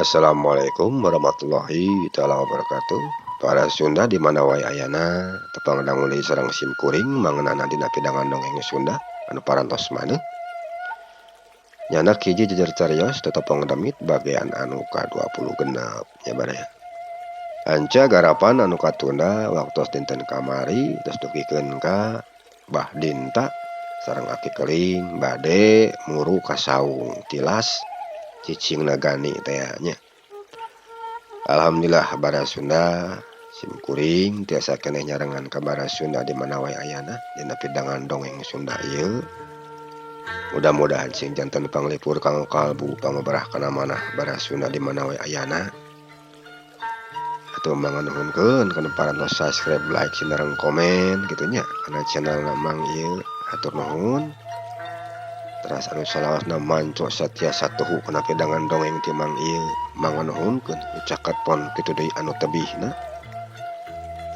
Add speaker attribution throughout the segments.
Speaker 1: Assalamualaikum warahmatullahi taala wabarakatuh. Para Sunda di mana wae ayana tepang dangu deui sareng sim kuring mangeunana dina pidangan dongeng Sunda anu parantos maneh. Nyanak hiji jejer carios tetepong demit bagian anu ka-20 genep nya baraya. Anca garapan anu katunda waktos dinten kamari tos dugikeun ka Bah Dinta sareng Aki Keling bade muru ka saung tilas cicingna Gani teh nya. Alhamdulillah bara Sunda sim kuring tiasa keneh nyarengan ka bara Sunda di mana wae ayana dina pidangan dongeng Sunda ieu. Mudah-mudahan sing janten panglipur kanggo kalbu pangobrah kana manah bara Sunda di mana wae ayana. Atuh manganuhunkeun kana parantos subscribe, like, sareng komen kitu nya kana channel Mang ieu. Hatur nuhun. Teras anu salawasna manco satia satuhu kana pidangan dongeng ti Mang ieu manganuhunkeun caket pon kitu deui anu tebihna.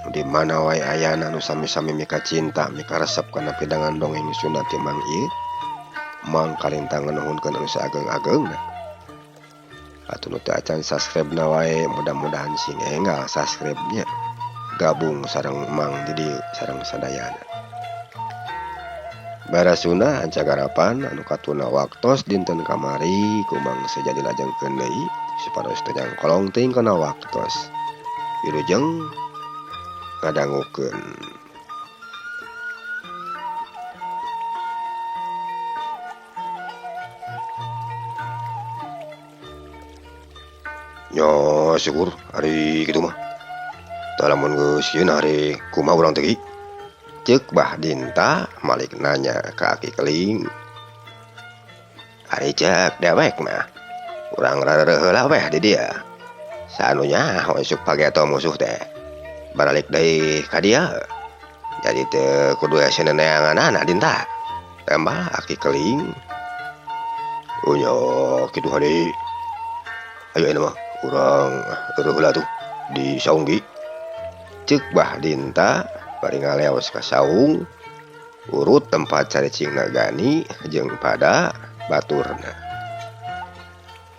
Speaker 1: Di mana wae ayana anu sami-sami mika cinta mika resep kana pidangan dongeng Sunda ti Mang ieu. Mang kalintang nganuhunkeun anu saageng-agengna. Atuh nu teu acan subscribe na wae mudah-mudahan sing enggal subscribe-nya. Gabung sareng Mang di dieu sareng sadayana. Bara Sunda anca garapan anu katuna waktos dinten kamari ku Mang Seja dilajengkeun deui supados teu nyangkolong teuing kana waktos. Wilujeng ngadangukeun. Nya syukur ari kitu mah. Tah lamun geus ieu ari kumaha urang teh ki? Ceuk Bah Dinta malik nanya ka Aki Keling. Ari ceuk dewek mah urang rareureun heula weh di dieu. Saanu nyaho isuk pageto musuh teh. Baralik deui ka dieu. Jadi teu kudu hese neneanganana Dinta. Tembal Aki Keling. Oh nya kitu hade. Ayo ayeuna mah urang eureun heula tuh di saung gi. Ceuk Bah Dinta bari ngaleos ka saung urut tempat caricingna Gani jeung pada baturna.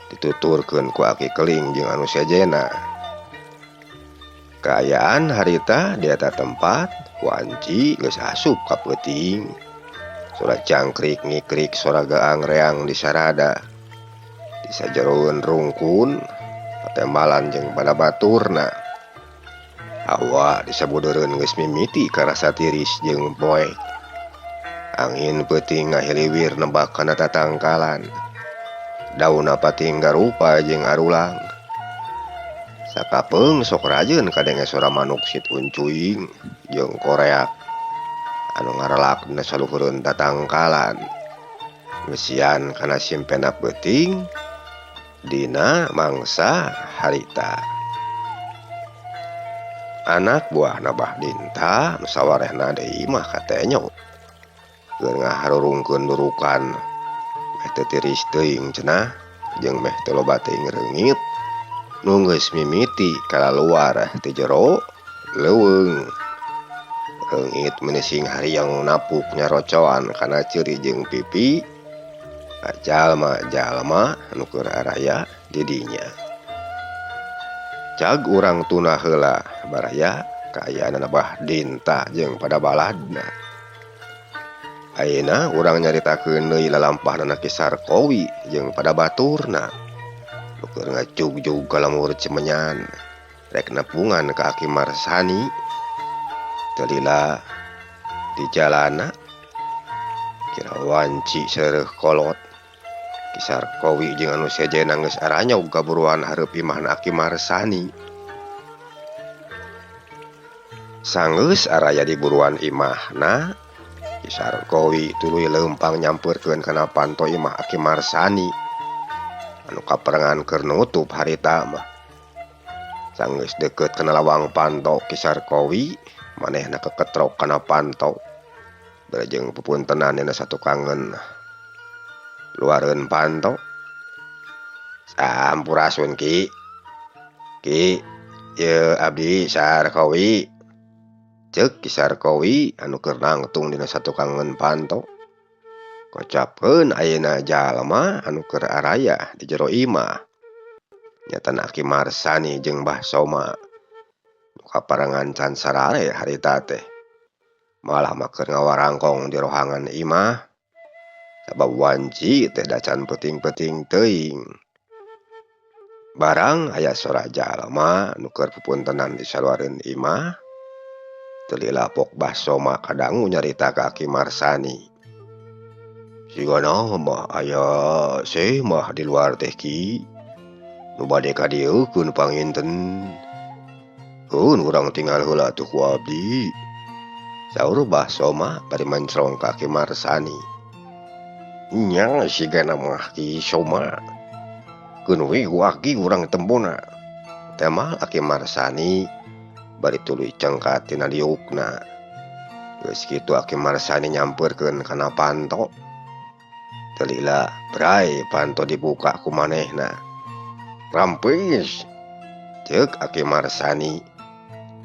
Speaker 1: Dituturkeun ku Aki Keling jeung anu sejenna. Kaayaan harita di eta tempat wanci geus asup ka peuting. Sora jangkrik ngikrik sora gaang reang di sarada. Di sajeroeun rungkun patembalan jeung pada baturna. Hawa disabudeureun geus mimiti karasa tiris jeung poek. Angin peuting ngahiliwir nebak kana tatangkalan. Daunna pating garupa jeung arulang. Sakapeung sok rajeun kadenge sora manuk sit uncuing jeung koreak anu ngarelak dina saluhureun tatangkalan. Ngeusian kana simpena peuting dina mangsa harita. Anak buahna Bah Dinta nu sawarehna deui mah katenyo. Keur ngaharurungkeun durukan meh teu tiris teuing cenah jeung meh teu loba teuing reungit nu geus mimiti kalaluar ti jero leuweung. Reungit meuni sing hariang napuk nyarocoan kana ceuri jeung pipi jalma-jalma anu keur araya di dinya. Cag urang tuna heula baraya kaayaanana Bah Dinta jeung pada baladna. Ayeuna urang nyaritakeun deui lalampahna Ki Sarkowi jeung pada baturna. Nu keur ngajugjug ka lembur Cimenyan rek nepungan ka Aki Marsani. Teu lila di jalana kira wanci seureuh kolot. Ki Sarkowi jeung anu sejenna geus aranyog kaburuan hareup imahna Aki Marsani. Sanggeus araya di buruan imahna, Ki Sarkowi tuluy leumpang nyampeurkeun kana panto imah Aki Marsani anu kaperengan keur nutup harita mah. Sanggeus deukeut kana lawang panto Ki Sarkowi manehna keketrok kana panto. Berjeng pupuntenan dina satukangeun luareun panto. Sampurasun Ki. Ki, ieu abdi Sarkowi. Ceuk Ki Sarkowi anu keur nangtung dina satukangeun panto. Kocapkeun ayeuna jalma anu keur araya di jero imah. Nyatana Aki Marsani jeung Bah Soma nu kaparengan can sarare harita teh. Malah mah keur ngawarangkong di rohangan imah sabab wanci teh dacan peuting-peuting teuing. Barang aya sora jalma nu keur pupuntenan di saluareun imah teu lila pok Bah Soma kadangu nyarita ka Aki Marsani. Sigana mah aya semah di luar teh ki nu bade ka dieukeun panginten. Keun urang tinggal heula atuh ku abdi. Saur Bah Soma bari mencrong ka Aki Marsani. Nya sigana mah Ki Soma. Keun we ku aki urang tembona. Temal Aki Marsani bari tuluy cengkat tina diukna. Geus kitu Aki Marsani nyampeurkeun kana panto. Teu lila bray panto dibuka ku manehna. Rampes ceuk Aki Marsani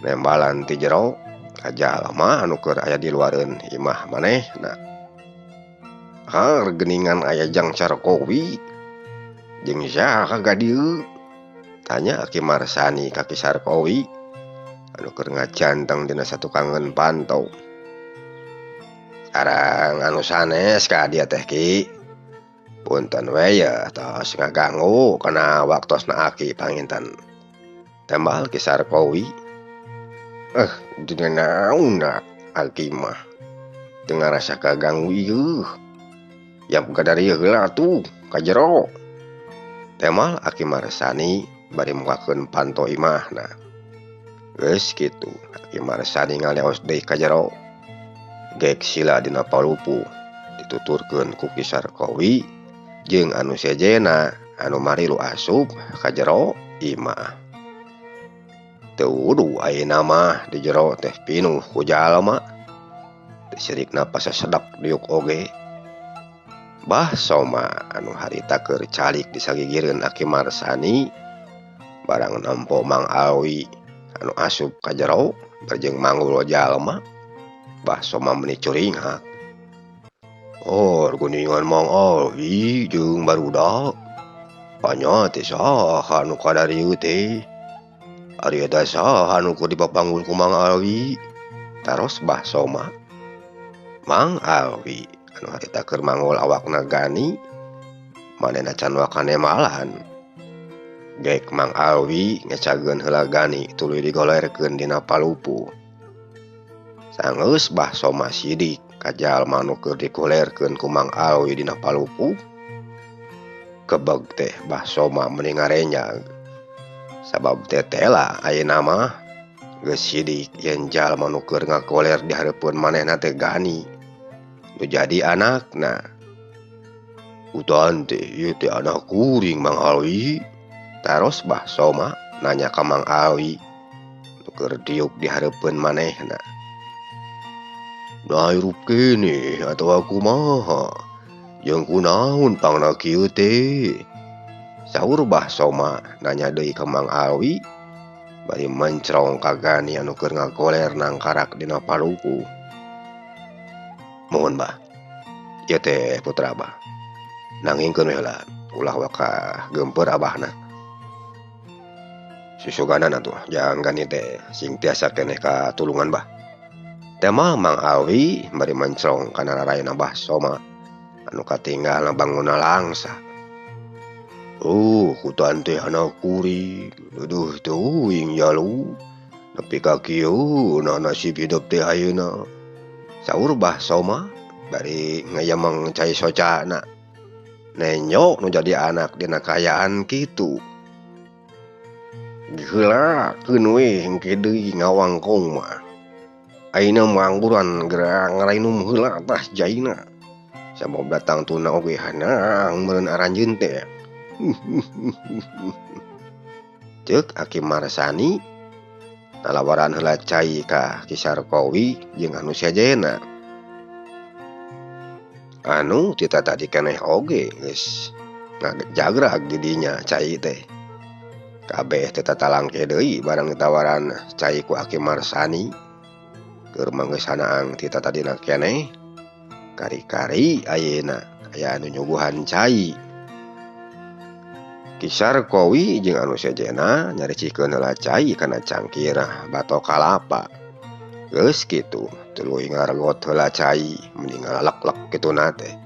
Speaker 1: nembalan ti jero ka jalma anu keur aya di luareun imah manehna. Har geuningan aya Jang Sarkowi jeung saha ka dieu? Tanya Aki Marsani ka Ki Sarkowi anu keur ngacanteng dina satukangeun panto. Sareng anu sanes ka dieu teh Ki. Punten we ye tos ngaganggu kana waktosna Aki panginten. Tembal Ki Sarkowi. Dina naonna Aki mah teu ngarasa kaganggu ieu. Yap kadarieu heula atuh ka jero. Temal Aki Marsani bari mukakeun panto imahna. Geus kitu Aki Marsani ngaleos deui ka jero. Gek sila dina palupuh dituturkeun ku Ki Sarkowi jeung anu sejenna anu marilu asup ka jero imah. Teu wudu ayeuna mah di jero teh pinuh ku jalma. Teu sirikna pasasedak diuk oge. Bah Soma anu harita keur calik di sagigireun Aki Marsani barang nampo Mang Alwi anu asup ka jero barjeng manggul jalma. Bah Soma meuni curinghak. Oh, geuningan Mang Alwi jeung barudak. Panya teh saha anu kadarieu teh? Ari eta saha anu keur dipapanggul ku Mang Alwi? Taros Bah Soma. Mang Alwi anu harita keur manggul awakna gani manehna can wakane malan. Gek Mang Alwi ngecageun heula gani tuluy digolerkeun dina palupuh. Sanggeus Bah Soma sidik ka jalma nu keur digolerkeun ku Mang Alwi dina palupuh. Kebeg teh Bah Soma meuni ngarenyag. Sabab teh tela ayeuna mah geus sidik yen jalma nu keur ngagoler di hareupeun manehna teh gani nu jadi anakna. Utan teh ieu teh anak kuring Mang Alwi. Taros Bah Soma nanya ka Mang Alwi nu keur diuk di hareupeun manehna. Nah hirup keneh atawa kumaha? Jeung kunaon pangna kieu teh? Saur Bah Soma nanya deui ka Mang Alwi bari mencrong ka gani anu keur ngagoler nangkarak dina palupuh. Mohon Bah, ieu teh putra Abah. Nangingkeun we heula, ulah waka geumpeur abahna. Susuganan atuh jang gani teh sing tiasa keneh ka tulungan Bah. Temal Mang Alwi bari mencrong kana rarayna Bah Soma anu katinggal bangunna langsa. Oh, kutan teh anak kuring, duduh teuing jalu. Nepi ka kieu na nasib hidup teh ayeuna. Saur Bah Soma bari ngayemeng cai socana. Nenyo nu jadi anak dina kaayaan kitu. Diheulakeun we engke deui ngawangkong mah. Ayeuna mangburan geura ngarainum heula tah jaina. Sabab datang tuna oge hanang meureun aranjeun teh. Ceuk Aki Marsani nalawaran heula cai ka Ki Sarkowi jeung anu sejenna. Anu tita tadi keneh oge geus ngajagrag di dinya cai teh. Kabeh teh tatalangke deui barang ditawaran cai ku Aki Marsani. Keur mah geus hanaang tita tadina keneh. Kari-kari ayeuna aya anu nyuguhan cai. Ki Sarkowi jeung anu sejenna nyaricikeun heula cai kana cangkir batok kalapa. Geus kitu tuluy ngaregot heula cai meni ngalalek-lek kituna teh.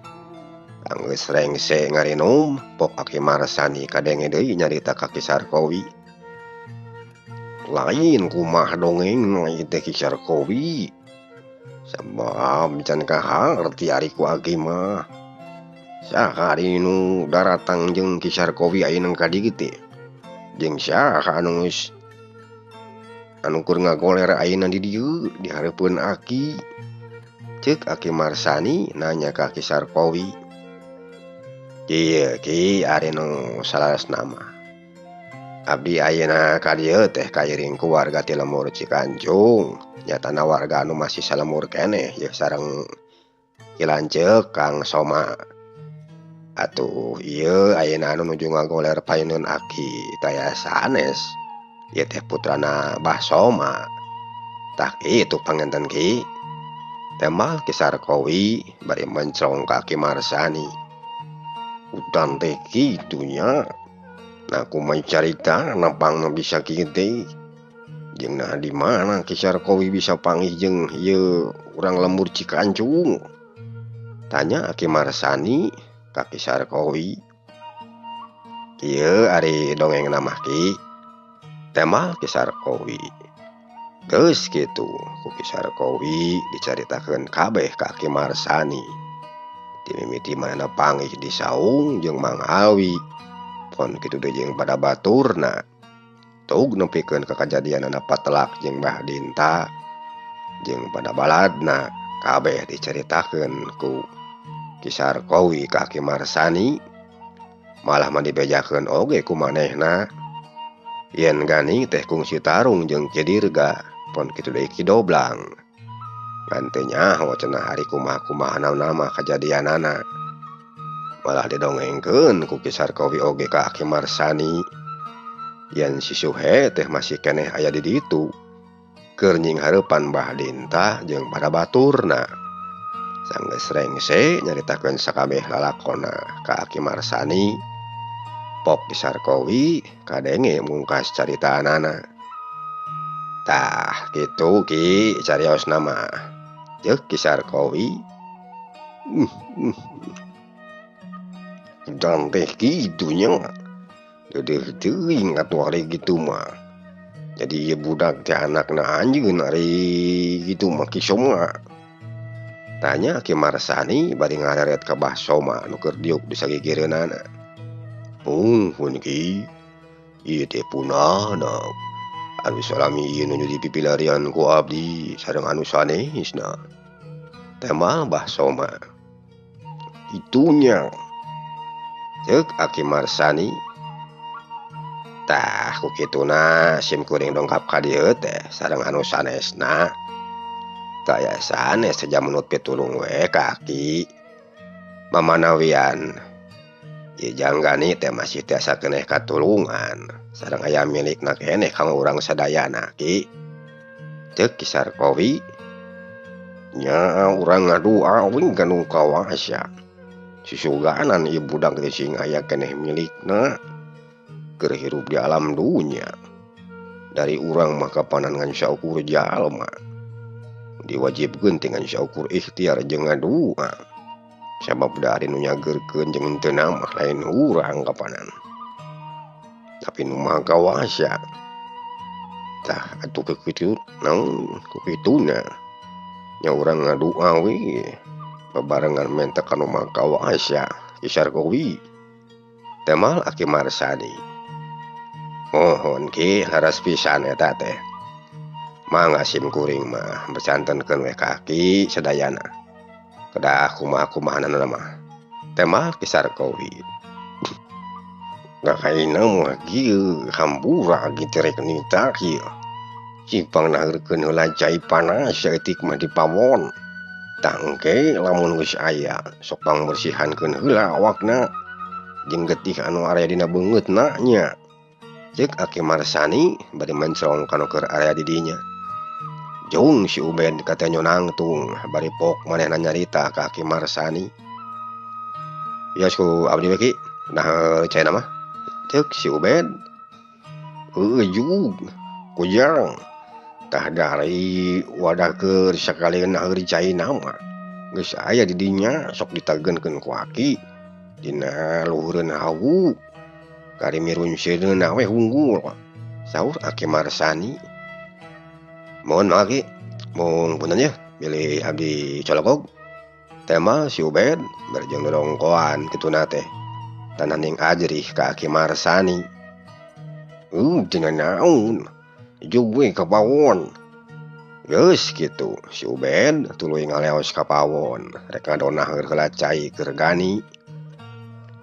Speaker 1: Anggeus rengse ngarinum pok Aki Marsani kadenge deui nyarita ka Ki Sarkowi. Lain kumaha dongeng ieu teh Ki Sarkowi. Sabab can kaharti ari ku aki mah. Saha ari nu daratang jeung Ki Sarkowi ayeuna ka dieu teh? Jeung saha anu geus anu keur ngagoler ayeuna di dieu di hareupeun aki? Ceuk Aki Marsani nanya ka Ki Sarkowi. Kieu Ki ari nu salarasna mah. Abdi ayeuna ka dieu teh kairing ku warga ti lembur Cikancung. Nyatana warga anu masih salembur keneh yeuh sareng Ki Lanceuk Kang Soma. Atuh ieu ayeuna anu nuju ngagoler payuneun aki taya sanes. Ieu teh putrana Bah Soma. Tah kitu panginten Ki. Tembal Ki Sarkowi bari mencong ka Aki Marsani. Udan teh kitu nya. Nah kumaha caritana pangna bisa kieu teh? Jeung nah di mana Ki Sarkowi bisa panggih jeung ieu urang lembur Cikancung? Tanya Aki Marsani ka Ki Sarkowi. Kieu ari dongengna mah Ki. Tembal Ki Sarkowi. Geus kitu ku Ki Sarkowi dicaritakeun kabeh ka Aki Marsani. Ti mimiti manehna panggih di saung jeung Mang Alwi. Pon kitu deui jeung pada baturna. Tug nepikeun ka kajadianana patelak jeung Bah Dinta jeung pada baladna kabeh dicaritakeun ku Ki Sarkowi ka Aki Marsani. Malah mah dibejakeun oge ku manehna. Yen Gani teh kungsi tarung jeung Ki Dirga pon kitu deui Ki Doblang. Ngan teu nyaho cenah ari kumaha-kumaha naon mah kajadianana. Malah didongengkeun ku Ki Sarkowi oge ka Aki Marsani. Yen si Suhe teh masih keneh aya di ditu. Keur nyinghareupan Bah Dinta jeung pada baturna. Sanggeus rengse nyaritakeun sakabeh lalakonna ka Aki Marsani. Pok Ki Sarkowi kadenge mungkas caritaanana. Tah kitu Ki cariosna mah. Ceuk Ki Sarkowi. Dan teh kitu nya. Deudeuh teuing atuh ari kitu mah. Jadi ieu budak teh anakna anjeun ari kitu mah Ki Soma. Tanya Ki Marsani bari ngareret ka Bah Soma nu keur diuk di sagigireunana. Pungpun Ki, ieu teh punana anu salami ieu nu dipipilarian ku abdi sareng anu sanesna. Tembal Bah Soma. Itunya. Ceuk Aki Marsani. Tah ku kituna sim kuring dongkap ka dieu teh sareng anu sanesna. Taya sanes saja menut pitulung we ka aki. Mamanawian ieu Jang Gani teh masih tiasa keneh katulungan sareng aya milikna keneh kanggo urang sadayana Ki. Ceuk Ki Sarkowi. Nya urang ngadua we ka nu kawasa. Susuganan ieu budak teh sing aya keneh milikna. Keur hirup di alam dunya. Dari urang mah kapanan ngan saukur jalma. Diwajibkeun teh ngan saukur ikhtiar jeung ngadua. Sabab da ari nu nyageurkeun jeung henteu mah lain urang kapanan. Tapi nu maha kawasa. Tah atuh kitu naon ku kituna. Nya urang ngadua we babarengan menta ka nu maha kawasa Ki Sarkowi. Temal Aki Marsani. Mohon Ki laras pisan eta teh. Mangga sim kuring mah becantenkeun we ka aki sadayana. Kedah kumaha-kumahanana mah. Temal Ki Sarkowi. Ngakaina mah kieu hampura kitu rek nita kieu. Cipang naheurkeun heula cai panas saeutik mah dipawon. Tah engke lamun geus aya sok pangbersihankeun heula awakna jeung getih anu aya dina beungeutna nya. Ceuk Aki Marsani bari mencong kana keur area di dinya. Jung si Ubed katenyo nangtung bari pok manehna nyarita ka Aki Marsani. Yos ku abdi we Ki, nah caina mah. Ceuk si Ubed. Heueuh jug kujang tah dari wadah keur sakali naheur caina mah geus aya di dinya sok ditagenkeun ku aki dina luhureun hawu kari mirunseunna we unggul saur Aki Marsani. Mohon maaf Ki, mung punten yeuh bilih abdi colokog. Tema si Ubed bari jeung dodongkoan kituna teh tananing ajrih ka Aki Marsani. Cenah naon jug we ka pawon. Geus kitu si Ubed tuluy ngaleos ka pawon rek ngadonah heula cai keur Gani.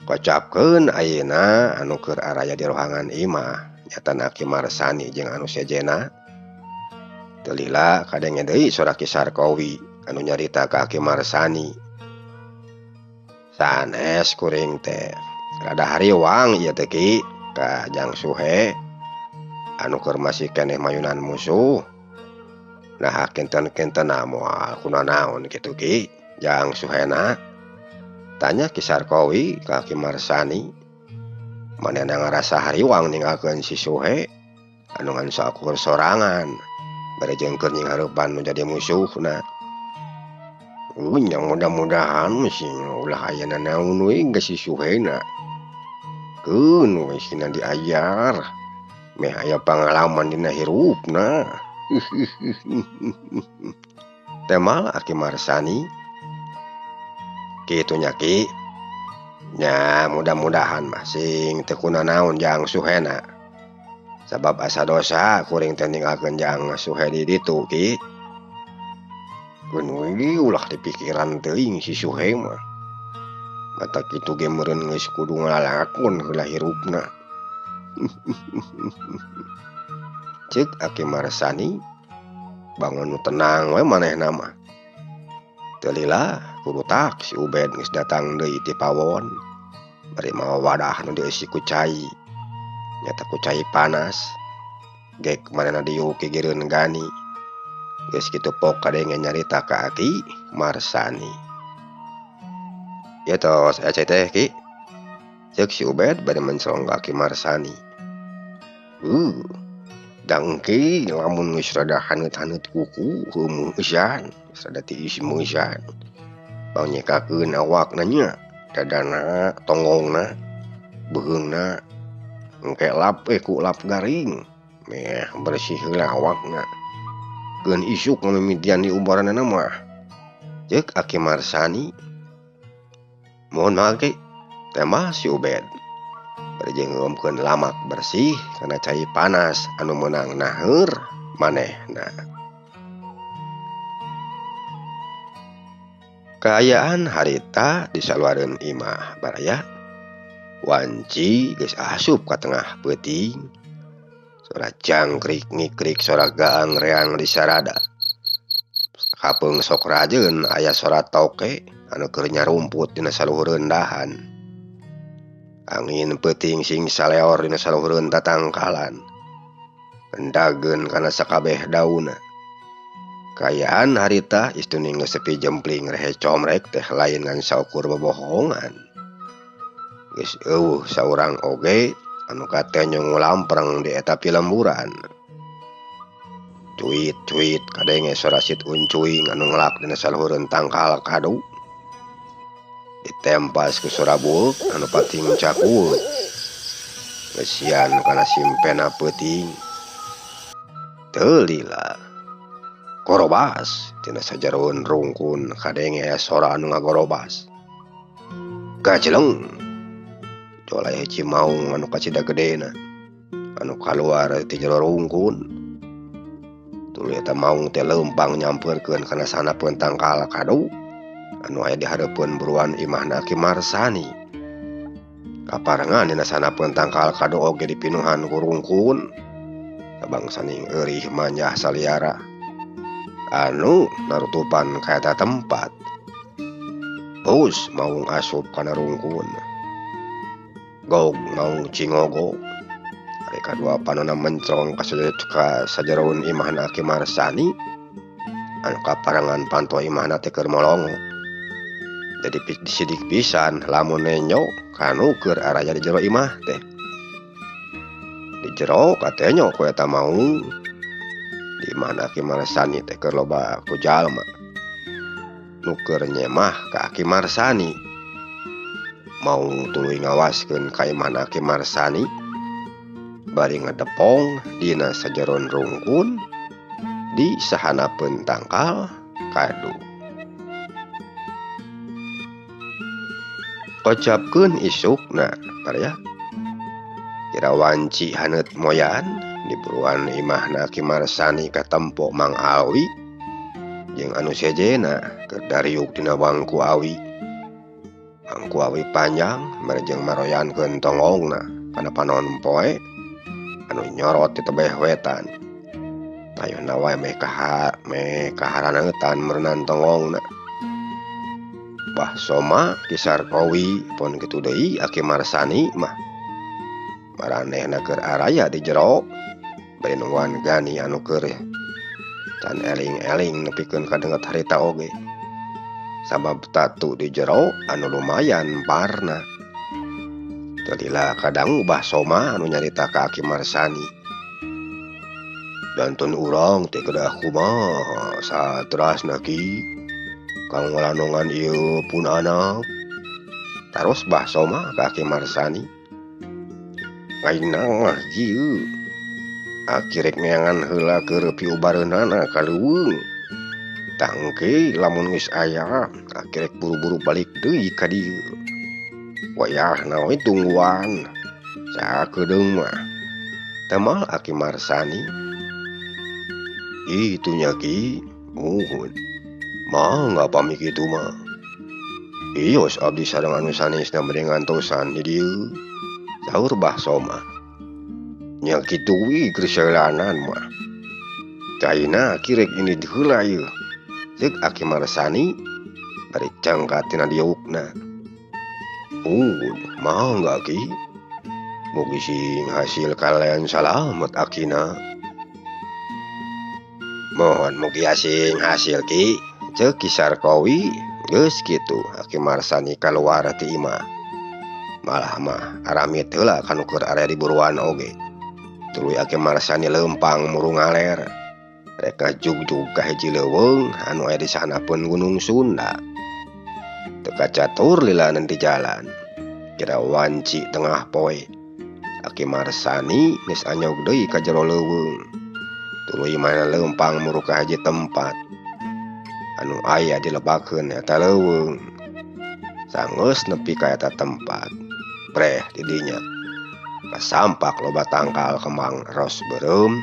Speaker 1: Kocapkeun ayeuna anu keur araya di rohangan imah nyatana Aki Marsani jeung anu sejenna. Teu lila kadenge deui sora Ki Sarkowi anu nyarita ka Aki Marsani. Sanes kuring teh rada hariwang ieu teh Ki ka Jang Suhe anu keur masih keneh mayunan musuh. Nah kinten-kintenna moal kunanaon kitu Ki Jang Suhena. Tanya Ki Sarkowi ka Aki Marsani. Manehna ngarasa hariwang ninggalkeun si Suhe anu ngan saukur sorangan bari jeung keur nyinghareupan nu jadi musuhna. Nya mudah-mudahan sih ulah aya nanaon we geus si Suhena. Keun we sina diajar meh aya pangalaman dina hirupna. Temal Aki Marsani. Kitu nya Ki. Nya mudah-mudahan mah sing teu kunanaon Jang Suhena. Sabab asa dosa kuring teh ninggalkeun Jang Suhe di ditu Ki. Keun we ulah dipikiran teuing si Suhe mah. Mata kitu ge meureun geus kudu ngalalakon heula hirupna. Ceuk Aki Marsani bangun nu tenang we manehna mah. Teu lila kurutak si Ubed geus datang deui ti pawon bari mawa wadah nu dieusi ku cai. Nyata ku cai panas. Gek manehna diuk gigireun Gani. Geus kitu pok kadenge nyarita ka Aki Marsani. Ieu tos aya cai teh Ki. Ceuk si Ubed bari menclong ka Aki Marsani. Dangki lamun geus rada haneut-haneut kuku heueuh meueusan, geus rada tiis meueusan. Pangnyekakeun awakna nya, dadana, tonggongna, beuheungna engke lap ku lap garing. Meh bersih heula awakna. Keun isuk ngamimitian diubaranana mah. Ceuk Aki Marsani. Mohon maaf Ki, tema si Ubed. Bari jeung ngeumkeun lamak bersih kana cai panas anu meunang naheur manehna. Kaayaan harita di saluareun imah baraya. Wanci geus asup ka tengah peuting. Sora jangkrik ngikrik sora gaang reang di sarada. Kapeung sok rajeun aya sora toke anu keur nyarumput dina saluhureun dahan. Angin peuting sing saleor dina saluhureun tatangkalan. Endageun kana sakabeh daunna. Kaayaan harita istuning geus sepi jempling rehe comrek teh lain ngan saukur bobohongan. Geus eueuh saurang oge anu katenyo ngulampreng di eta pilemburan. Cuit-cuit kadenge sora sit uncuing anu ngelak dina saluhureun tangkal kadu. Ditempas ku sora bueuk anu pating cakueuk. Ngeusian kana simpena peuting. Teu lila. Korobas tina sajaroeun rungkun kadenge aya sora anu ngagorobas. Gajeleng. Jolay hiji maung anu kacida gedena anu kaluar ti jero rungkun. Tuluy eta maung teh leumpang nyampeurkeun kana sanapeun tangkal kadu anu aya di hareupeun buruan imahna Ki Marsani. Kaparengan dina sanapeun tangkal kadu oge dipinuhan ku rungkun. Kabangsaning eurih manjah saliara anu narutupan ka eta tempat. Bus maung asup kana rungkun. Gog maung cingogo. Ari kadua panona mencong ka sajaroeun imahna Ki Marsani anu kaparengan panto imahna teh keur molongo. Jadi disidik pisan lamun nenyo kanu keur araya di jero imah teh. jero katenyo ku eta maung. Di mana Aki Marsani teh keur loba ku jalma. Nu keur nyemah ka Aki Marsani. Maung tuluy ngawaskeun ka imahna Aki Marsani. Bari ngedepong dina sajeron rungkun di sahanapeun tangkal kadu. Kocapkeun isukna baraya. Kira wanci haneut moyan di buruan imahna Aki Marsani katempo Mang Alwi jeung anu sejena keur dariuk dina bangku awi. Bangku awi panjang merejeng maroyankeun tongongna kana panon poe anu nyorot di tebeh wetan. Tayuna wae meh kaharaneutan meureunan tongongna. Bah Soma Ki Sarkowi pon kitu deui Aki Marsani mah. Maranehna keur araya di jero bari nungguan Gani anu keur can eling-eling nepikeun kadenget harita oge. Sabab tatu di jero anu lumayan parna. Teu lila kadangu Bah Soma anu nyarita ka Aki Marsani. Dantun urang teh kedah kumaha saterasna ki kang ngalanongan ieu pun anak. Taros Bah Soma ka Aki Marsani. Ayeuna mah kieu. Aki rek neangan heula keur piubareunana ka leuweung. Tangke lamun geus aya, aki rek buru-buru balik deui ka dieu. Wayahna we tungguan. Sakedeung mah. Temal Aki Marsani. Itu nya Ki, muhun. Mangga pami kitu mah. Ios abdi sareng anu sanesna bade ngantosan di dieu. Saur Bah Soma. Nya kitu we geuselanan mah. Caina aki rek indit heula ieu. Ceuk Aki Marsani bari cangkat tina diukna. Mangga Ki. Mugi sing hasil kalian salamet akina. Mohon mugi asing hasil Ki. Ceuk Ki Sarkowi geus kitu Aki Marsani kaluar ti imah. Malah mah aramit heula kanu keur area di buruan oge. Tuluy Aki Marsani leumpang murung ngaler. Rek ngajugjug ka hiji leuweung anu aya di sahanapeun Gunung Sunda. Teu kacatur lilanan di jalan. Kira wanci tengah poe. Aki Marsani geus anyog deui ka jero leuweung. Tuluy mana leumpang muru ka hiji tempat anu aya dilebakeun eta leuweung. Sanggeus nepi ka eta tempat. Breh di dinya. Kasampak loba tangkal kembang ros beureum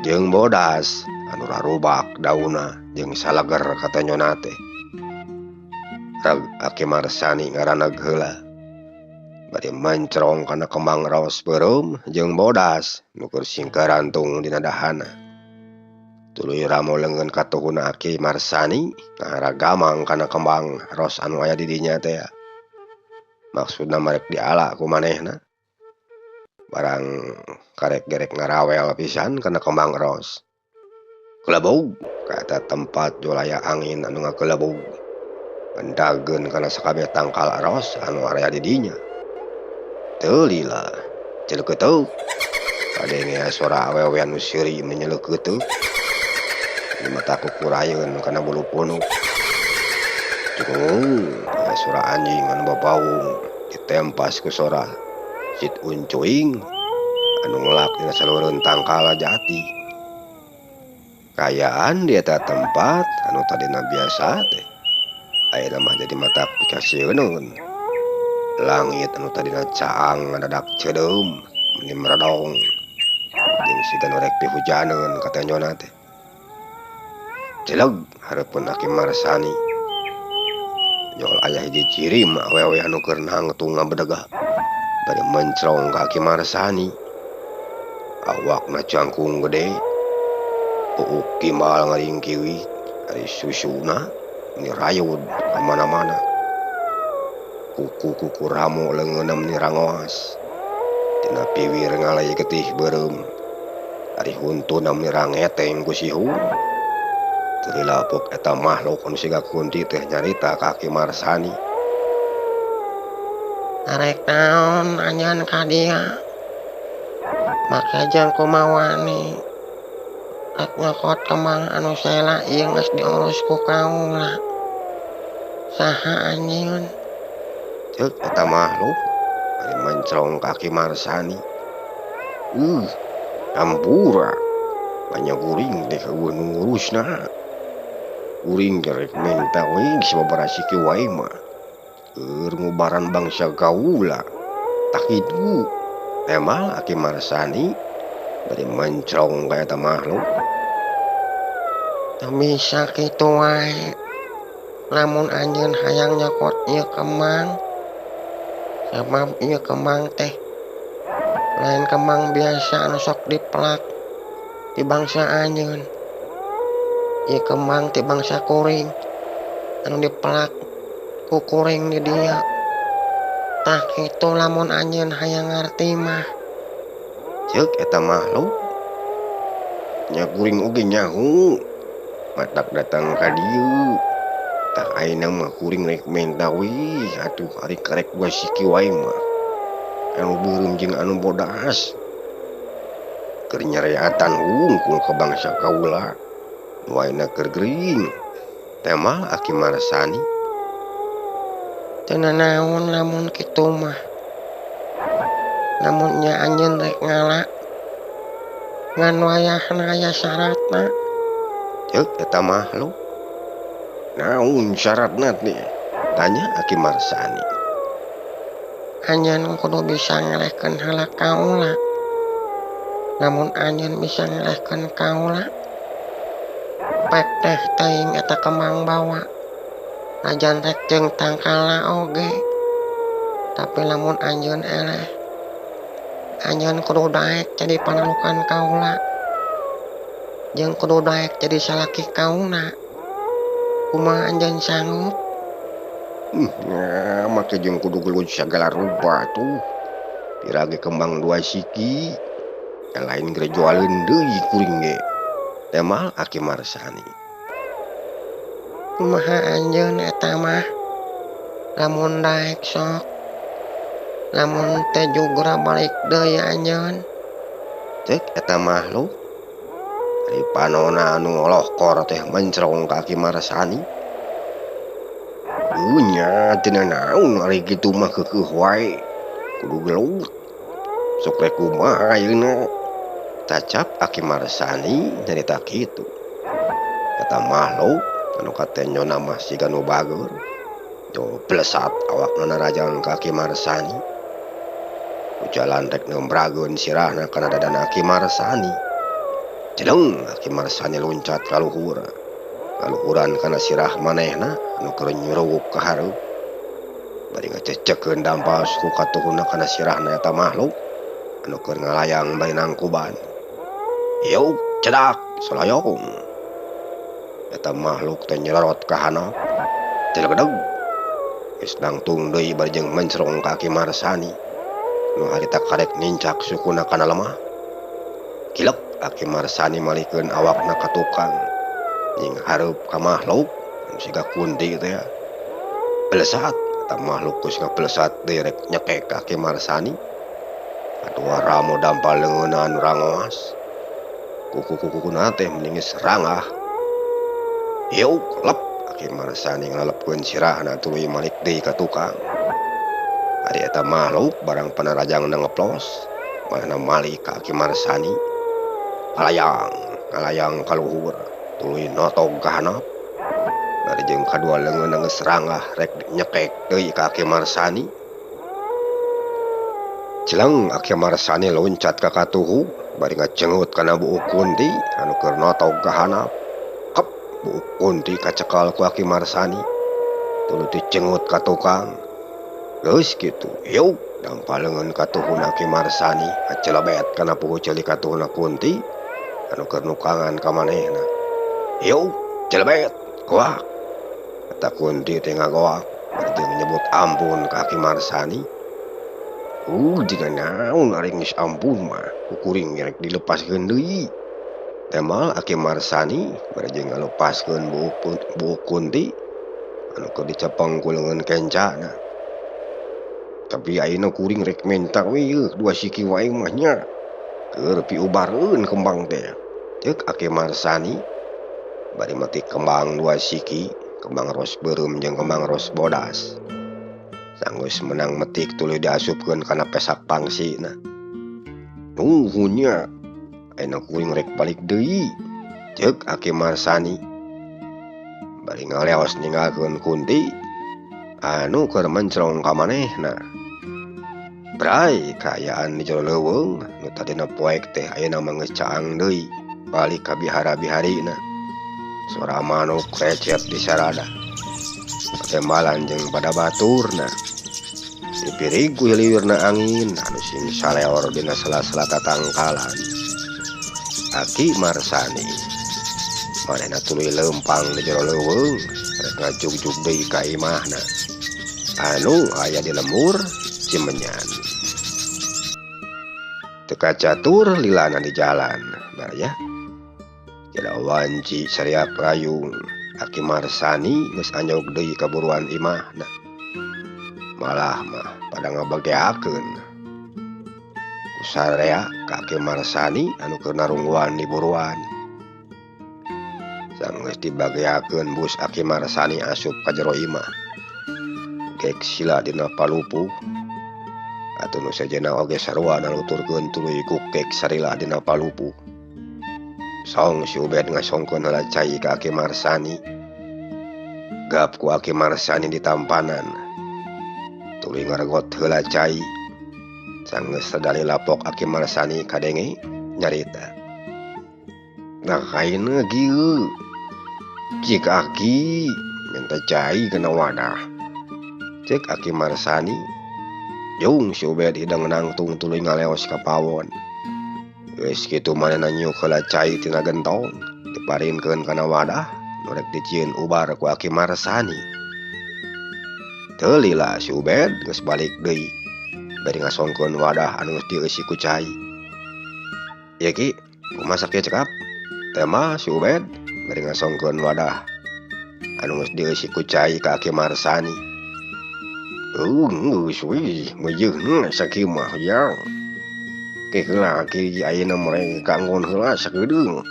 Speaker 1: jeung bodas anu rarubak dauna jeung salager katanyona teh. Reg Aki Marsani ngaraneg heula. Bari mencrong kana kembang ros beureum jeung bodas nu keur singkarantung dina dahana. Tuluy ramo leungeun katuhuna Aki Marsani ngaragamang kana kembang ros anu aya di dinya teh. Maksudna marek diala ku manehna. Barang karek gerek ngarawel pisan kana kembang ros. Kelebog ka eta tempat jolaya angin anu ngakelebog. Endageun kana sakabeh tangkal ros anu area di dinya. Teu lila celeukeuteuk. Kadenge sora awewe anu seuri menyeleukeuteuh. Di mata kukurayeun kana bulu punuk. Cukung aya sora anjing anu babaung ditempas ku sora sit uncuing anu ngelak dina salureun tangkal jati. Kayaan di eta tempat anu tadina biasa teh ayeuna mah jadi mata pikasieun. Langit anu tadina caang ngadadak ceudeum meni meredong jeung siga nu rek pihujaneun katanyona teh. Celeg hareupeun Aki Marsani. Jol aya hiji cirim awewe anu keur nangtung ngabedegah bari mencrong ka Aki Marsani. Awakna cangkung gede, puuk kimal ngaringkiwi, ari susuna meni rayud ka mana-mana. Kuku-kuku ramo leungeunna meni rangoas. Tina piwir ngalai getih beureum. Ari huntuna meni rangeteng ku sihung. Teu lila pok eta makhluk anu siga kunti teh nyarita ka Aki Marsani.
Speaker 2: Arek naon anjeun ka dieu? Make jang kumawani rek nyokot kembang anu sela ieu geus diurus ku kaula. Saha anjeun?
Speaker 1: Ceuk eta makhluk bari mencrong ka Aki Marsani. Hampura banyak kuring teh eueuh nu ngurusna. Kuring teh rek menta we sababaraha siki wae mah. Keur ngubaran bangsa kaula. Tah kitu. Emal Aki Marsani bari mencrong ka eta makhluk.
Speaker 2: Teu bisa kitu wae. Lamun anjeun hayang nyokot ieu kembang, sabab ieu kembang teh lain kembang biasa anu sok dipelak ti bangsa anjeun. Ieu kembang ti bangsa kuring anu dipelak ku kuring di dieu. Tah kitu lamun anjeun hayang ngarti mah.
Speaker 1: Ceuk eta makhluk. Nya kuring oge nyaho matak datang ka dieu. Tah ayeuna mah kuring rek menta we atuh ari karek dua siki wae mah. Anu beureum jeung anu bodas. Keur nyareatan hungkul ka bangsa kaula. Nu ayeuna keur gering. Temal Aki Marsani.
Speaker 2: Teu nanaon lamun kitu mah. Lamun nya anjeun rek ngala ngan wayahna aya syaratna.
Speaker 1: Ceuk eta makhluk. Naon syaratna teh? Tanya Aki Marsani.
Speaker 2: Anjeun kudu bisa ngelehkeun heula kaula. Lamun anjeun bisa ngelehkeun kaula, pek teh teuing eta kembang bawa. Najan rek jeung tangkala oge. Tapi lamun anjeun eleh, anjeun kudu daek jadi panalukan kaula. Jeung kudu daek jadi salaki kaula. Kumaha anjeun sanggup?
Speaker 1: Nah, make jeung kudu gelut sagala rupa tuh. Pirage kembang dua siki. Lain geura jualeun deui kuring ge. Temal Aki Marsani.
Speaker 2: Kumaha anjeun eta mah? Lamun daek sok. Lamun teh jugra balik deui anjeun.
Speaker 1: Ceuk eta makhluk. Ari panona anu ngolohkor teh mencrong ka Aki Marsani. Nya teu nanaon ari kitu mah keukeuh wae. Kudu gelut. Sok rek kumaha ayeuna? Cacap Aki Marsani nyarita kitu. Eta makhluk anu katenyona mah siga nu bageur. Do plesat awakna narajang ka Aki Marsani. Ku jalan rek nembrageun sirahna kana dadana Aki Marsani. Jeleng Aki Marsani loncat ka luhur. Kaluhuran kana sirah manehna anu keur nyuruwuk ka hareup. Bari ngacecekeun dampal suku katuhuna kana sirahna eta makhluk anu keur ngalayang bari nangkuban. Yuk cedak solayong. Eta makhluk teh nyerorot ka handap. Celegedeg. Geus nangtung deui bari jeung mencrong ka Aki Marsani. Nu harita karek nincak sukuna kana lemah. Kilek Aki Marsani malikeun awakna ka tukang. Nying hareup ka makhluk anu siga kunti teh. Pelesat eta makhluk geus ngapelesat deui rek nyekek ka Aki Marsani. Atuh ramo dampal leungeunna anu rangoas. Kuku-kukuna teh mending geus rangah. Yuk lep Aki Marsani ngaleupkeun sirahna tuluy malik deui ka tukang. Ari eta makhluk barang panarajangna ngeplos, manehna malik ka Aki Marsani. Ngalayang, ngalayang ka luhur, tuluy notog ka handap. Bari jeung kadua leungeunna geus rangah rek nyekek deui ka Aki Marsani. Jeleng Aki Marsani loncat ka katuhu bari ngacengut kana buuk kunti anu keur notog ka handap. Kep buuk kunti kacekal ku Aki Marsani. Tuluy dicengut ka tukang. Geus kitu, yuk dampal leungeun katuhuna Aki Marsani acelebet kana puhu ceuli katuhuna kunti anu keur nukangan ka manehna. Yuk celebet goak. Eta kunti teh ngagoak bari jeung nyebut ampun ka Aki Marsani. Jiga naon ari geus ampun mah ku kuring rek dilepaskeun deui. Temal Aki Marsani bari jeung ngalepaskeun buuk kunti anu keur dicepeng ku leungeun kencana. Tapi ayeuna kuring rek menta we yeuh dua siki wae mah nya. Keur piubareun kembang teh. Ceuk Aki Marsani bari metik kembang dua siki, kembang ros beureum jeung kembang ros bodas. Sanggeus menang metik tuluy diasupkeun kana pesak pangsina. Nuhun nya, ayeuna kuring rek balik deui. Ceuk Aki Marsani bari ngaleos ninggalkeun Kunti anu keur mencrong ka manehna. Bray kaayaan di jero leuweung nu tadina poek teh ayeuna mah geus caang deui balik ka bihara-biharina. Sora manuk recet di sarada. Patembalan jeung pada baturna. Dipirig ku hiliwirna angin anu sing saleor dina sela-sela tatangkalan. Aki Marsani manehna tuluy leumpang di jero leuweung rek ngajugjug deui ka imahna anu aya di lembur Cimenyan. Teu kacatur lilana di jalan baraya. Jada wanci sariak rayung Aki Marsani geus anyog deui ka buruan imahna. Malah mah pada ngabageakeun. Ku sarea ka Aki Marsani anu keur narungguan di buruan. Sanggeus dibageakeun bus Aki Marsani asup ka jero imah. Gek sila dina palupuh. Atuh nu sejenna oge sarua naluturkeun tuluy ku kek sarila dina palupuh. Song si Ubed ngasongkeun heula cai ka Aki Marsani. Gap ku Aki Marsani ditampanan. Tuluy ngaregot heula cai. Sanggeus sadali lapok Aki Marsani kadenge nyarita. Nah kaina kieu. Cik Aki minta cai kana wadah. Cek Aki Marsani. Jung si Ubed hidang nangtung tuluy ngaleos ka pawon. Geus kitu manehna nyiuk heula cai tina gentong, diparinkeun kana wadah, nu rek dicieun ubar ku Aki Marsani. Teu lila si Ubed geus balik deui, bari ngasongkeun wadah anu geus dieusi ku cai. Ieu Ki, kumaha sakieu cekap? Tema si Ubed bari ngasongkeun wadah anu geus dieusi ku cai ka Aki Marsani. Geus wih, meujeuna sakieu mah jang. Ke heula Aki ayeuna mere kanggon heula sakedeung.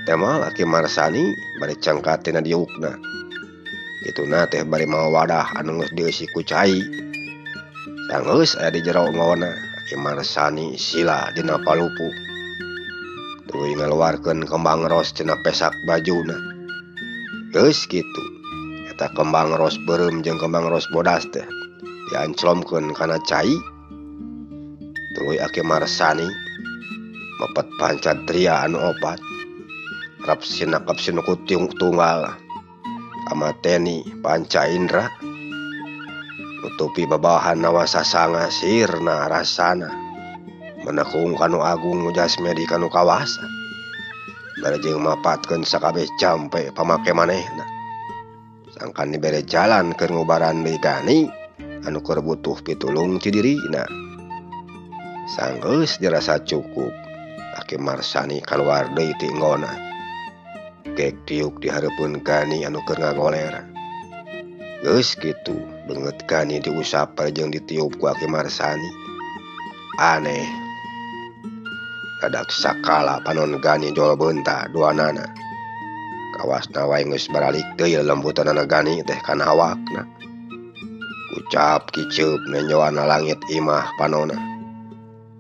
Speaker 1: Tema Aki Marsani bari cangkat tina diukna. Kituna teh bari mawa wadah anu geus dieusi ku cai. Sanggeus aya di jero ngona, Aki Marsani sila dina palupuh. Tuluy ngaluarkeun kembang ros tina pesak bajuna. Geus kitu. Eta kembang ros beureum jeung kembang ros bodas teh dianclomkeun kana cai. Tuluy Aki Marsani mepet pancat tria anu opat. Rap sinakap sinuku tunggal. Amateni panca indra. Nutupi babahan nawasasanga sirna rasana. Menekung kanu agung jasmedi kanu kawasa. Bari jeung mapatkeun sakabeh campe pamake manehna. Sangkan dibere jalan keur ngubaran deui gani anu keur butuh pitulung ti dirina. Sanggeus dirasa cukup, Aki Marsani kaluar deui ti nggona. Gek diuk di hareupeun gani anu keur ngagoler. Geus kitu, beungeut gani diusap jeung ditiup ku Aki Marsani. Aneh. Dadak sakala panon gani jol beunta duanana. Kawasna wae geus baralik deui lelembutanana gani teh kana awakna. Ucap kiceup nenjoana langit imah panona.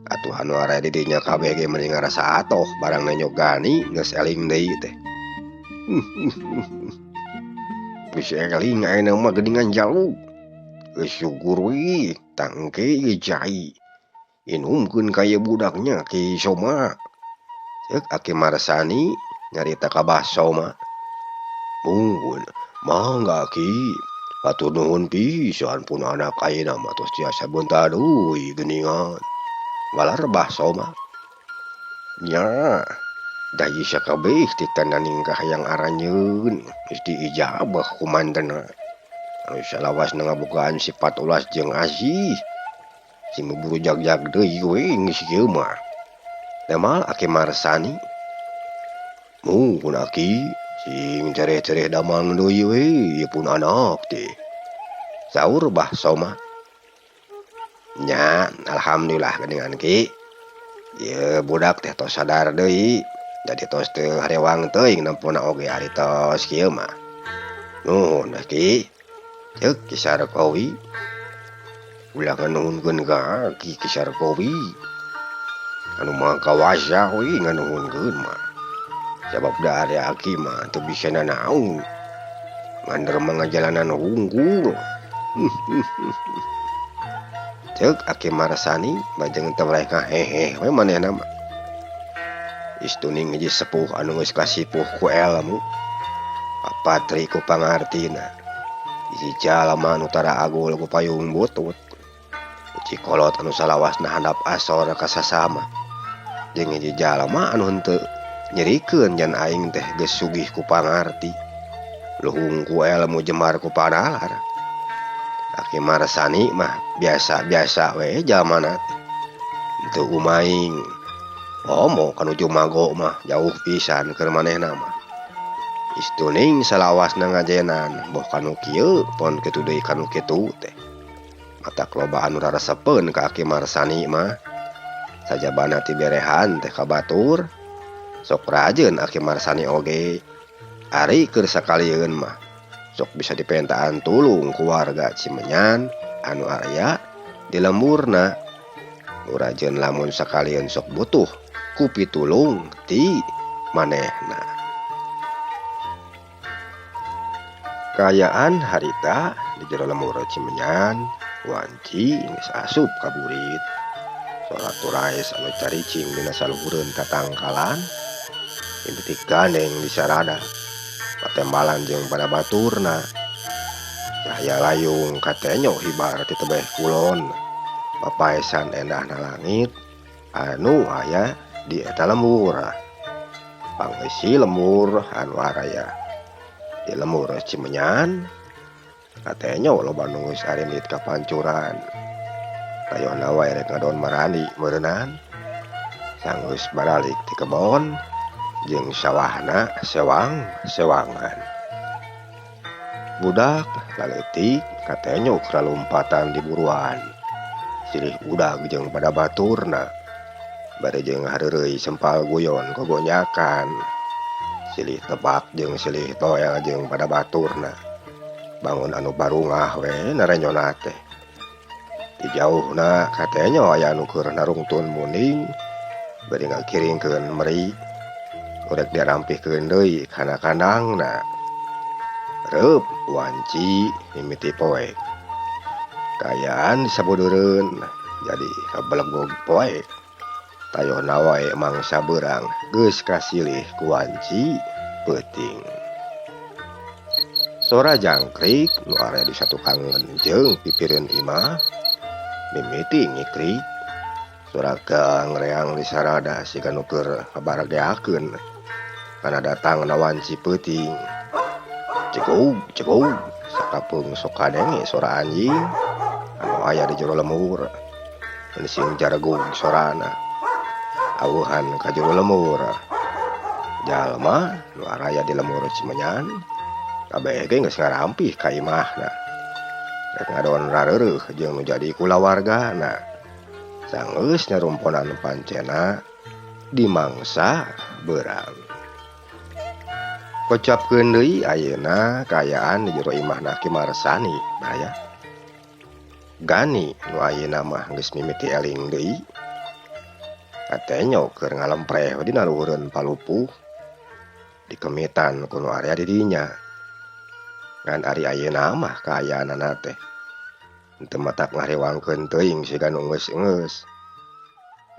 Speaker 1: Atuh anu area di dinya kabeh ge meni ngarasa atoh barang nenjo gani geus eling deui teh. Geus eling ayeuna mah geuningan jaluk. Geus syukur we tangke ieu cai. Inumkeun ka ieu budaknya Ki Soma. Ceuk Aki Marsani nyarita ka Bah Soma. Munggun mangga Ki. Hatur nuhun pisan pun anak ayeuna mah tos tiasa beunta deui geuningan. Walar Bah Soma. Nya, da ieu sakabeh teh tanda ningkah hayang aranjeun geus diijabah ku mantena. Anu salawasna ngabogaan sifat ulas jeung asih. Sing buburu jag-jag deui we geus kieu mah. Damal Aki Marsani. Mungkun Aki sing cereh-cereh damang deui we ieu pun anak teh. Saur Bah Soma. Nya, alhamdulillah geuningan Ki. Ieu budak teh tos sadar deui jadi tos teu harewang teuing nempona oge ari tos kieu mah. Nuhun Ki. Ceuk Ki Sarkowi. Ulah nganuhunkeun ka Ki Ki Sarkowi. Anu maha kawasa we nganuhunkeun mah. Sabab da ari aki mah teu bisa nanaon. Ngan mah ngajalanan hungkul. Ceuk Aki Marsani bajeng teu weleh ngahehe we manehna mah. Istuning hiji sepuh anu geus kasipuh ku elmu. Papatri ku pangartina. Hiji jalma anu tara agul ku payung butut. Hiji kolot anu salawasna handap asor ka sasama. Jeung hiji jalma anu henteu nyerikeun jan aing teh geus sugih ku pangarti. Luhung ku elmu jemar ku panalar. Aki Marsani mah biasa-biasa we jalmana teh. Henteu umaing. Komo kanu jumago mah jauh pisan keur manehna mah. Istuning salawasna ngajenan boh kanu kieu pon kitu deui kanu kitu teh. Matak loba anu raresepeun ka Aki Marsani mah. Sajabana ti berehan teh ka batur. Sok rajeun Aki Marsani oge. Ari keur sakalieun mah sok bisa dipentaan tulung ku warga Cimenyan anu aya di lemburna. Nu rajeun lamun sakalieun sok butuh ku pitulung ti manehna. Kaayaan harita di jero lembur Cimenyan wanci geus asup ka burit. Sora turaes anu caricing dina saluhureun tatangkalan mimiti gandeng di sarada. Patembalan jeung pada baturna. Cahaya layung katenyo hibar ti tebeh kulon. Papaesan endahna langit anu aya di eta lembur. Pangeusi lembur anu araya di lembur Cimenyan katenyo loba nu geus arindit ka pancuran. Tayohna wae rek ngadon marandi meureunnan. Sanggeus baralik ti kebon jeung sawahna sewang-sewangan. Budak laleutik katenyo karalumpatan di buruan. Silih udag jeung pada baturna. Bari jeung hareureuy sempal guyon gogonyakan. Silih tebak jeung silih toel jeung pada baturna. Bangun anu barungah we narenyona teh. Di jauhna katenyo aya anu keur narungtun munding bari ngakiringkeun meri. Urek dirampihkeun deui kana kandangna. Reup wanci mimiti poek. Kaayaan sabudeureun jadi kabelegog poek. Tayohna wae mangsa beurang geus kasilih ku wanci peuting. Sora jangkrik nu aya di satukangeun jeung pipireun imah mimiti ngikrik. Sora gangreang di sarada siga nu keur ngabarageakeun kana datangna wanci peuting. Cegog cegog sakapeung sok kadenge sora anjing anu aya di jero lembur. Sing jaregug sorana aweuhan ka jero lembur. Jalma nu araya di lembur Cimenyan kabeh ge geus ngarampih ka imahna. Rek ngadon rareureuh jeung nu jadi kulawargana. Sanggeus nyarumponan pancena dimangsa beurang. Kocapkeun deui ayeuna kaayaan di jero imahna Ki Marsani baraya. Gani nu ayeuna mah geus mimiti eling deui. Katenyo keur ngalempreh dina luhureun palupuh. Dikemitan ku nu area di dinya. Ngan ari ayeuna mah kaayaanana teh henteu matak ngarewangkeun teuing siga nu geus-geus.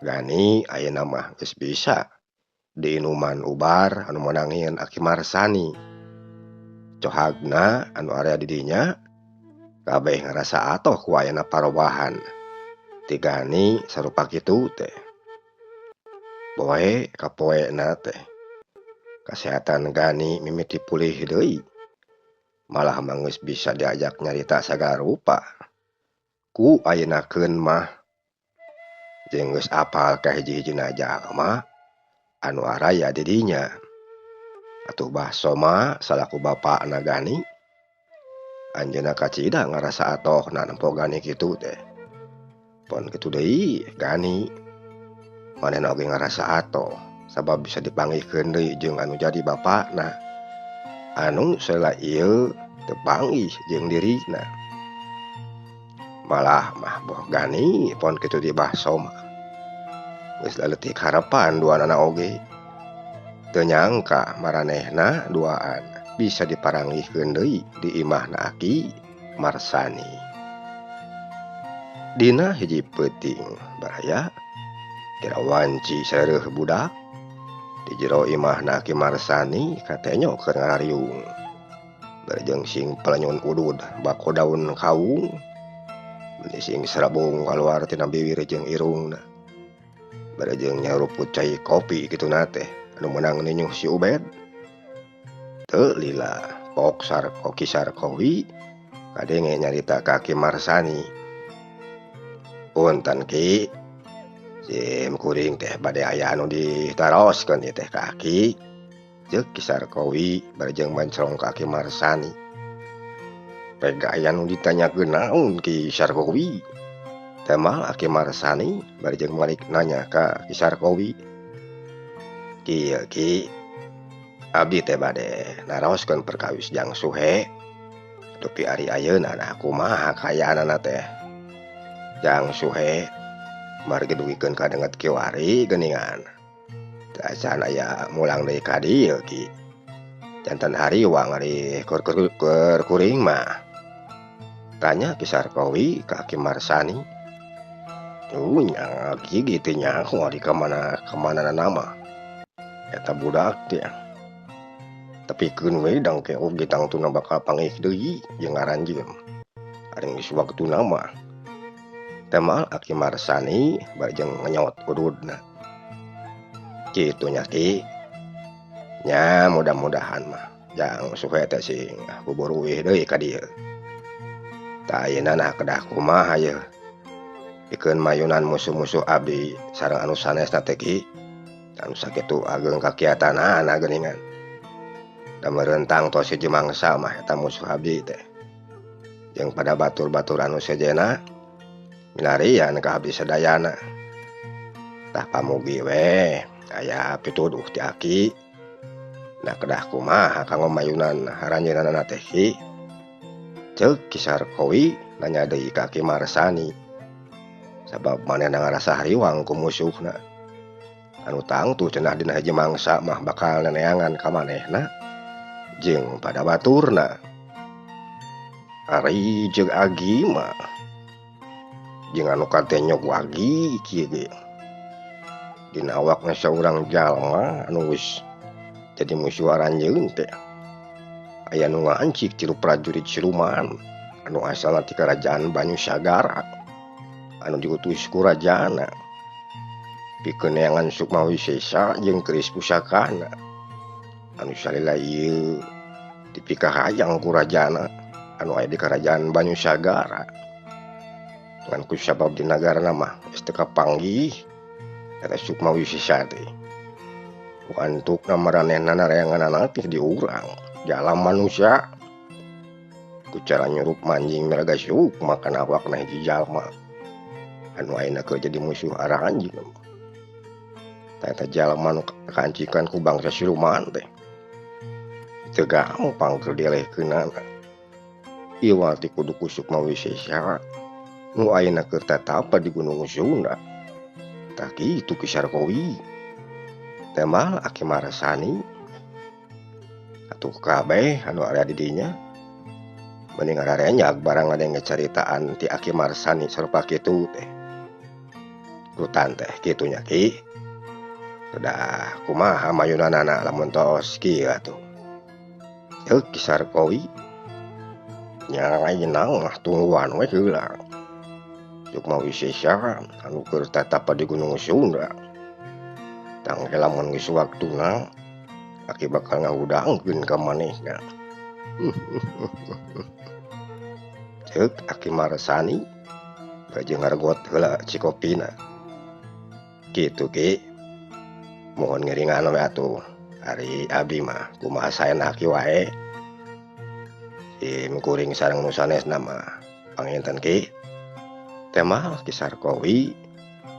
Speaker 1: Gani ayeuna mah geus bisa diinuman ubar anu menangin Aki Marsani. Cohagna anu area di dinya kabeh ngarasa atoh ku ayana parobahan. Ti Gani sarupa kitu teh. Poe ka poena teh. Kasehatan Gani mimiti pulih deui. Malah mah geus bisa diajak nyarita sagala rupa. Ku ayeunakeun mah jeung geus apal ka hiji-hijina jalma anu araya di dinya. Atuh Bah Soma salaku bapakna Gani anjeunna kacida ngarasa atohna nempo Gani kitu teh. Pon kitu deui Gani Manehna oge ngarasa atoh sabab bisa dipanggihkeun deui jeung anu jadi bapakna. Anu salila ieu teu panggih jeung dirina. Malah mah boh gani pon kitu dibahso mah. Geus laletik harapan duanana oge. Teu nyangka maranehna duaan bisa diparanggihkeun deui di imahna Aki Marsani. Dina hiji peuting baraya kira wanci sareuh budak di jero imahna Aki Marsani katenyo keur ngarariung. Barejeng sing pelenyun udud bako daun kawung meni sing serabung kaluar tina biwir jeung irungna. Barejeng nyaruput cai kopi kituna teh anu meunang ninyuh si Ubed. Teu lila pok sarko Kisarkowi kadenge nyarita ka Aki Marsani. Punten Ki, sim kuring teh bade aya anu ditaroskeun ieu teh ka Aki. Ceuk Kisarkowi barejeng mancrong ka Aki Marsani. Peg aya nu ditanyakeun naon Ki Sarkowi? Temal Aki Marsani barejeng malik nanya ka Ki Sarkowi. Kieu Ki, abdi teh bade naroskeun perkawis Jang Suhe. Dupi ari ayeuna nah kumaha kaayaanana teh? Jang Suhe margi dugikeun ka denget kiwari geuningan. Teu acan aya mulang deui ka dieu Ki. Janten hariwang ari keur kuring mah. Tanya Ki Sarkowi ka Aki Marsani. Nya Ki gitu nyaho ari ka mana kamanana mah. Eta budak teh. Tapi keun we dang ke oge tangtuna bakal panggih deui jeung aranjeun. Ari geus waktuna mah. Temal Aki Marsani barejeng ngenyot ududna. Kitu nya Ki. Nya mudah-mudahan mah Jang Suhe teh sing buburuih deui ka dieu. Tah ayeuna nah kedah kumaha yeuh. Pikeun mayunan musuh-musuh abdi sareng anu sanesna teh Ki. Anu sakitu ageung kakiatanana geuningan. Da meurentang tos hiji mangsa mah eta musuh abdi teh. Jeung pada batur-batur anu sejenna milarian ka abdi sadayana. Tah pamugi we aya pituduh ti Aki. Nah kedah kumaha kanggo mayunan haranjeunana teh Ki? Ceuk Ki Sarkowi nanya deui ka Aki Marsani. Sabab manehna ngarasa hariwang ku musuhna. Anu tangtu cenah dina hiji mangsa mah bakal neneangan ka manehna jeung pada baturna. Ari jeung Agi mah jeung anu katenyok wagi kieu ge. Dina awakna saurang jalma anu geus jadi musuh aranjeun teh. Aya nu ngancik tilu prajurit siluman anu asalna ti karajaan Banyu Sagara anu diutus ku rajana pikeun neangan Sukma Wisesa jeung keris pusakana anu salila ieu dipikahayang ku rajana anu aya di karajaan Banyu Sagara. Ngan ku sabab di nagarana mah geus teu kapanggih eta Sukma Wisesa teh. Antukna maranehna nareanganana teh di urang jalan manusia ku cara nyurup manjing meraga sukma kana awakna hiji jalma anu ayeuna keur jadi musuh aranjeun. Eta jalma nu kancikan ku bangsa siluman teh teu gampang keur dielehkeunana. Iwal ti kudu ku Sukma Wisesa nu ayeuna keur tatapa di Gunung Sunda. Tah kitu Ki Sarkowi. Temal Aki Marsani atuh kabeh anu aya di dinya mending ararenjag barang ngadenge caritaan ti Aki Marsani sarupa kitu teh. Rutan teh kitu nya Ki. Kedah kumaha mayunanana lamun tos kieu atuh. Ceuk Ki Sarkowi. Nya ayeuna mah tungguan we heula. Sukma Wisesa anu keur tatapa di Gunung Sunda. Tang lamun geus waktuna Aki bakal ngahudangkeun ka manehna. Ceuk Aki Marsani baju ngaregot heula cikopina. Kitu Ki. Mohon ngiringan we atuh. Ari abdi mah kumaha saena Aki wae. Sim kuring sareng nu sanesna mah panginten Ki. Temal Ki Sarkowi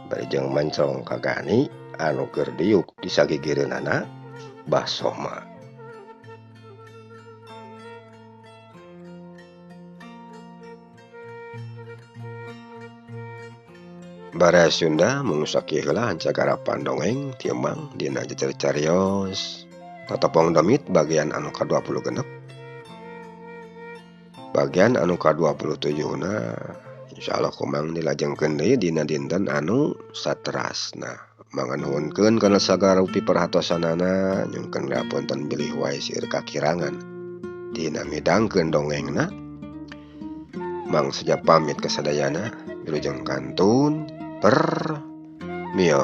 Speaker 1: Bari jeung mencong ka Gani anu keur diuk di sagigireunana Bah Soma. Baraya Sunda mung sakieu heula hancagarapan dongeng ti Emang dina jejer carios Tatopong Domit bagian anu ka-26. Bagian anu ka-27 na insyaallah kumang dilajengkeun deui dina dinten anu saterasna. Manganuhunkeun kana sagala rupi perhatosanana nyungkeun hapunten bilih wae seueur kakirangan dina midangkeun dongengna. Mang seja pamit kasadayana wilujeng kantun permios.